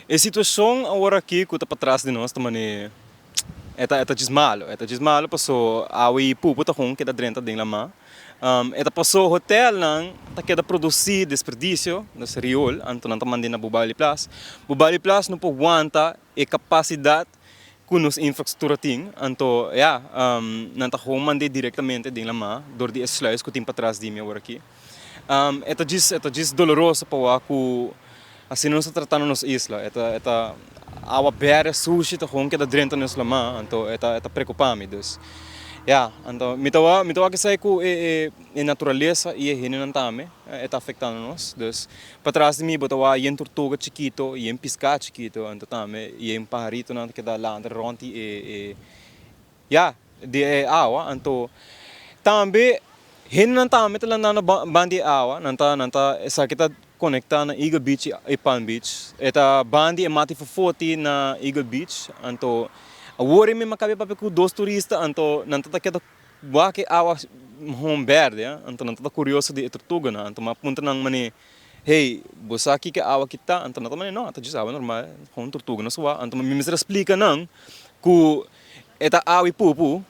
E situacion awor aki cu ta patras di nos ta mane e ta e ta djis malo, e ta djis malo paso awe y pupu ta hun keda drenta den lama. E ta paso hotelnan ta keda produci desperdicio, dus riool, anto nan ta mande na Bubali Plas. Bubali Plas no por wanta e capacidad cu nos infrastructura tin, anto ya, nan ta gewoon mand'é directamente den lama dor di e sluis cu tin patras di mi awor aki. E ta djis, e ta djis doloroso pa wak cu asina nos ta tratando nos isla. E ta, e ta awa berde, sushi ta gewoon keda drenta nos lama, anto e ta, e ta preocupa mi. Dus, ya, anto mi ta wak, mi ta wak esei cu e, e, e naturalesa y e hendenan tambe e ta afectando nos. Dus, patras di mi bo ta wak yen tortuga chikito, yen pisca chikito, anto tambe yen paharitonan ta keda landa rond di e, e, Ya, di e awa. Anto tambe hendenan tambe ta landando ban di e awa. Nan ta, nan ta, esaki ta konektá na Eagle Beach i Palm Beach. E ta ban di e mati fofoti na Eagle Beach. Anto awor e mi a kabia papia ku dos turista, anto nan ta ta keda wak e awa hon bèrdè. Anto nan ta ta kurioso di e tortuganan. Anto mi a puntra nan manera. Hey, bo sa kiko e awa ki ta? Anto nan ta manda, no, ta djis awa normal, gewoon tortuga no suwa. Anto mi mester a splika nan ku e ta awa i pupu.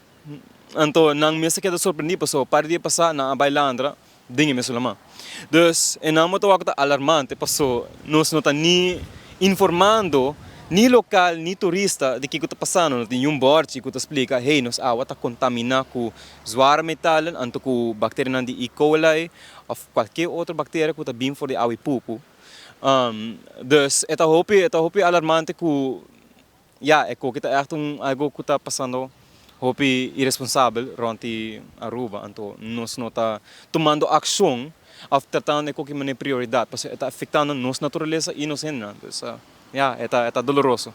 Anto nan mes a keda sorprendí pasobra par di dia pasá nan a bai landra den e mesun laman. Dus e nan bo ta wak ku ta alarmante paso nos no ta ni informando ni lokal ni turista di kiko ta pasando. No tin niun bòrchi ku ta splika, hey, nos awa ta kontaminá ku zware metalen anto ku bakterianan di E. coli of cualkier otro bacteria cu ta bin for di awa y pupu. Dus e ta hopi, e ta hopi alarmante cu ya e koki ta echt un algo cu ta pasando hopi iresponsabel rond di Aruba. Anto nos no ta tumando accion of tratando e koki manera prioridad pasobra e ta afectando nos naturalesa y nos hendenan. Dus ya e ta e ta doloroso.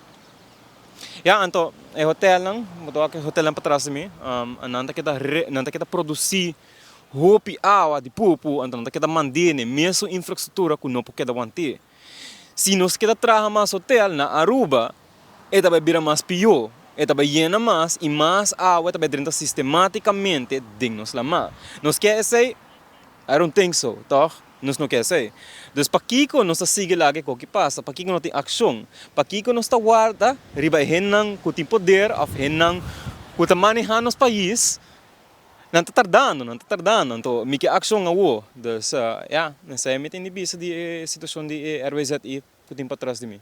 Ya anto e hotelnan, bo ta wak e hotelnan patras di mi, nan ta keda nan ta keda produci Hopi awa di pupu, anto nan ta keda mandene mesun infrastruktura ku no por keda want'é. Si nos keda traha mas hotel na Aruba, e ta bai bira mas pió, e ta bai yena mas i mas awa ta bai drenta sistematikamente den nos lamá. Nos ke esei? I don't think so, tòg? Nos no ke esei. Dus pakiko nos ta sigui laga e koki pasa? Pakiko no tin akshon? Pakiko nos ta warda riba e hendenan ku tin poder òf hendenan ku ta manehá nos pais? Nan ta tardando, nan ta tardando, anto mi ke akshon awo. Dus, ya, esei mi tin di bisa di e situashon di e RWZI ku tin patras di mi.